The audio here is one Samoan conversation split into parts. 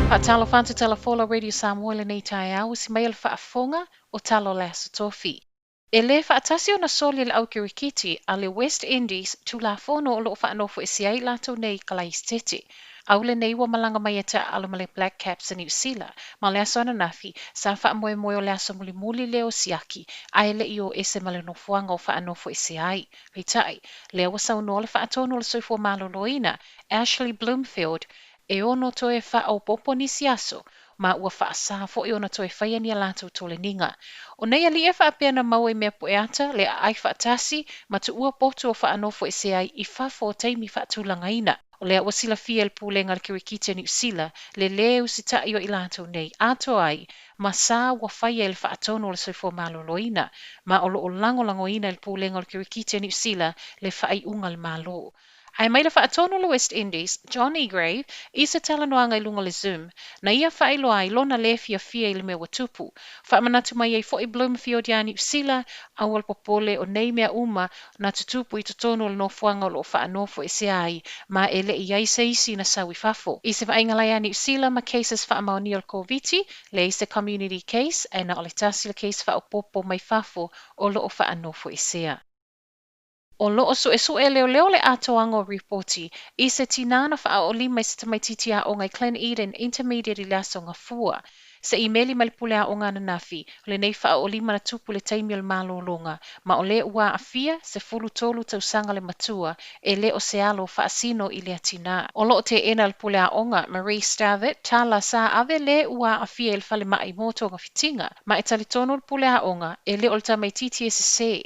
Faatalofa atu Tala Folau Radio Samoa i lenei taeao, usi mai a le faafofoga o tala o le Aso Tofi. E lē faatasi ona soli e le au kirikiti a le West Indies Tulafono o loo faanofoesea ai latou nei i Kalaisitete. Au lenei ua malaga mai e taaalo ma le Black Caps a Niu Sila ma le aso ananafi sa faamoemoe o le aso mulimuli lea o siaki ae le i o ese ma le nofoaga o faanofoesea ai. Peitai, lea ua saunoa le faatonu o le soifua maloloina, Ashley Bloomfield, e ono toe faaopoopo nisi aso, ma ua faasā foi ona toe faia ni a latou toleniga. O nei aliʻi e faapea na maua i mea pueata, le aai faatasi, ma tuua potu o faanofoesea ai i fafo o taimi faatulagaina. O lea ua silafia e le Pulega a le Kirikiti a Niu Sila le lē usitaʻi o i latou nei, atoa ai ma sa ua faia e le faatonu o le soifua maloloina, ma o loo lagolagoina e le Pulega o le Kirikiti a Niu Sila le faaiuga a le Malo. Ae mai le faatonu o le West Indies, Johnny Grave, i se talanoaga i luga o le Zoom, na ia faailoa ai lona lē fiafia i le mea ua tupu. Faamanatu mai ai foi Bloomfield iā Niu Sila, aua le popole o nei mea uma na tutupu i totonu o le nofoaga o loo faanofoesea ai, ma e le i i ai se isi na sau i fafo. I se vaaiga la iā Niu Sila ma cases faamaonia o le Koviti, leai se community case, ae na o le tasi le case faaopoopo mai fafo o loo faanofoesea. O loo suesue e leoleo le atoaga o ripoti i se tinā na faaoolima i se tamaititi aoga i Glen Eden Intermediate i le aso Gafua. Se imeli mai le pule aoga ananafi, o lenei faaoolima na tupu i le taimi o le malologa, ma o le ua aafia, 13 tausaga le matua, e le o se alo faasino i lea tinā. O loo teena e le pule aoga, Marie Stavert, tala sa ave le ua aafia i le falemai mo togafitiga, ma e talitonu le pule aoga, e le o le tamaititi e sesē.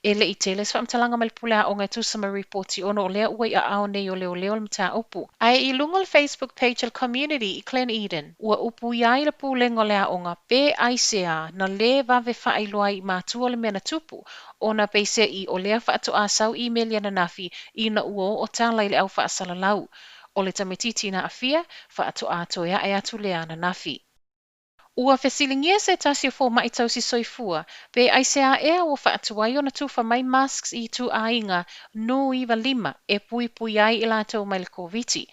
E le i tele se faamatalaga mai le pule aoga e tusa ma ripoti ona o lea ua i aao nei o leoleo le mataupu. Ae i luga o le Facebook page a le community i Glen Eden, ua upuia ai le pulega o le aoga pe aisea na lē vave faailoa ai i matua o le mea na tupu, ona peiseai o lea faatoa sau imeli ananafi ina ua oo tala i le au faasalalau. O le tamaititi na aafia, faatoa toe ae atu lea ananafi. Ua fesiligia se tasi o fomai tausi soifua, pe aisea ea ua faatuai ona tufa mai masks i ituaiga N95 e puipui ai i latou mai le Koviti.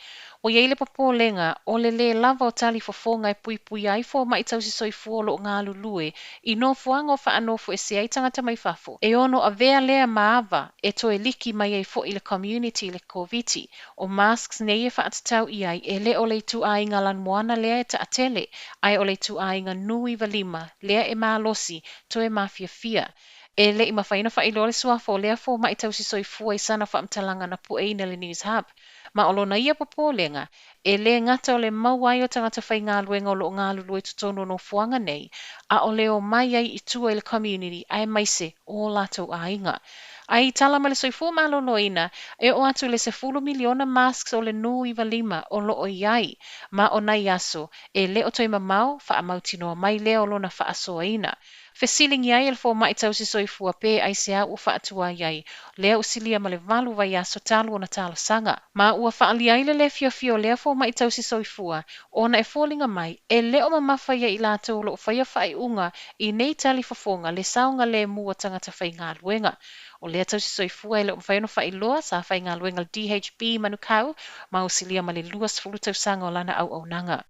Ua i ai le popolega o le lē lava o talifofoga e puipui ai fomai tausi soifua o loo galulue i nofoaga o faanofoesea ai tagata mai fafo, e ono avea lea ma ava e toe liki mai ai foi le community i le Koviti. O masks nei e faatatau i ai, e le o le ituaiga lanumoana lea e taatele, ae o le ituaiga N95 lea e malosi, toe mafiafia. E le i mafai ona faailoa le suafa o lea fomai tausi soifua i sana faamatalaga na pueina i le News Hub. Ma o lona ia popolega, e lē gata o le maua ai o tagata faigaluega o loo galulue i totonu o nofoaga nei, a o le omai ai i tua i le community aemaise o o latou aiga. Ae i tala mai le Soifua Maloloina, e oo atu i le 10 miliona masks o le N95 o loo i ai, ma o nai aso, e le o toe mamao, faamautinoa mai lea o lona faasoaina. Fesiligia ai e le fomai tausi soifua pe aisea ua faatuai ai lea ua silia ma le 8 vaiaso talu ona talosaga. Ma ua faaalia ai le lē fiafia o lea fomai tausi soifua ona e foliga mai e le o mamafa ia i latou o loo faia faaiuga i nei talifofoga le saogalemu o tagata faigaluega. O lea tausi soifua e le o mafai ona faailoa sa faigaluega i le DHB Manukau ma ua silia ma le 20 tausaga o lana auaunaga.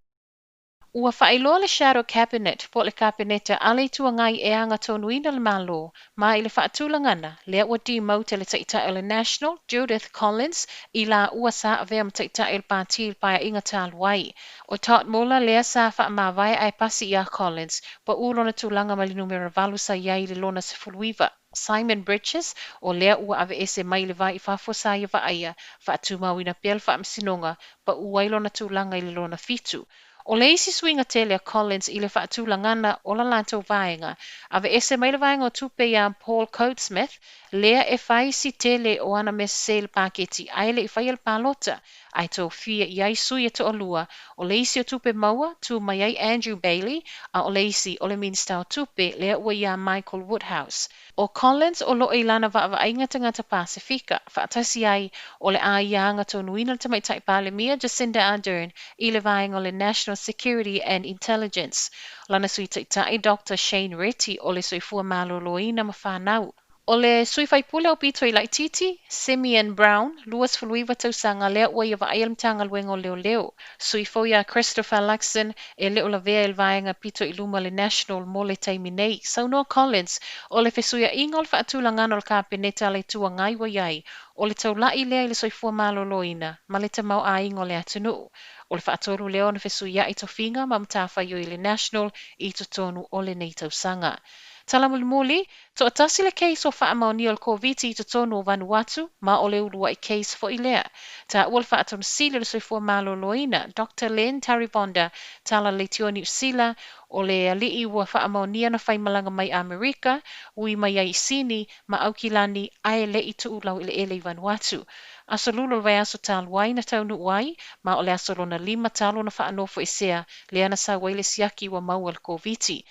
Ua faailoa le Shadow Cabinet po o le Kapeneta a le Itu Agai e agatonuina le Malo, ma i le faatulagana lea ua demote le Taitai o le National, Judith Collins, i laua sa avea ma Taitai o le Pati i le Paeaiga talu ai. O Todd Muller lea sa faamavae ae pasi iā Collins, pau lona tulaga mai le numera 8 sa i ai i le lona 19. Simon Bridges, o lea ua aveese mai le va i fafo sa ia vaaia, faatumauina pea le faamasinoga, pau ai lona tulaga i le lona 7. O le isi suiga tele a Collins i le faatulagana o la latou vaega, aveese mai le vaega o tupe iā Paul Coatsmith, lea e fai si tele o ana mea sesē i le paketi ae le i faia le palota, ae tofia i ai sui e toalua, o le isi o tupe maua, tu mai ai Andrew Bayly, a o le isi o le Minista o Tupe, lea ua iā Michael Woodhouse. O Collins o loo i lana vaavaaiga tagata Pasefika, faatasi ai o le a ia agatonuina le Tamaitai Palemia Jacinda Ardern i le vaega o le National Security and Intelligence. Lana Sui Taitai Doctor Shane Reti o le Soifua Maloloina ma Fanau. O le sui faipule aupito i laitiiti, Simeon Brown, 29 tausaga lea ua ia vaaia le Matagaluega o Leoleo. Sui fou ia Christopher Luxon e le o lavea i le vaega pito i luma le National mo le taimi nei. Saunoa Collins, o le fesuia'iga o le faatulagaga o le Kapeneta a le Itu Agai ua i ai, o le taula'i lea i le soifua maloloina ma le tamaoaiga o le atunuu. O le faatolu lea ona fesuia'i tofiga ma matafaioi a le National i totonu o lenei tausaga. Tala mulimuli, toatasi le case ua faamaonia o le Koviti i totonu o Vanuatu, ma o le uluai case foi lea. Taua le Faatonu Sili o le Soifua Maloloina, Doctor Len Taribonda, tala leitio Niu Sila, o le alii ua faamaonia na faimalaga mai Amerika, ui mai ai i Sini ma Aukilani ae le i tuu laueleele i Vanuatu. Aso Lula o le vaiaso talu ai na taunuu ai, ma o le aso lona lima talu ona faanofoesea, lea na sau ai le siaki ua maua le Koviti.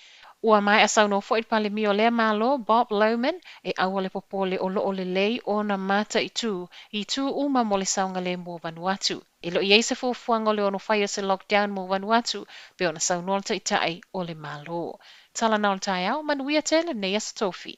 Ua maea saunoa foi le Palemia o lea Malo, Bob Loughman, e aua le popole o lo o lelei ona mataitu itu uma mo le saogalemu o Vanuatu. E le o i ai se fuafuaga o le ono faia o se lockdown mo Vanuatu, pei ona saunoa le Taitai o le Malo. Tala na o le taeao, manuia tele lenei Aso Tofi.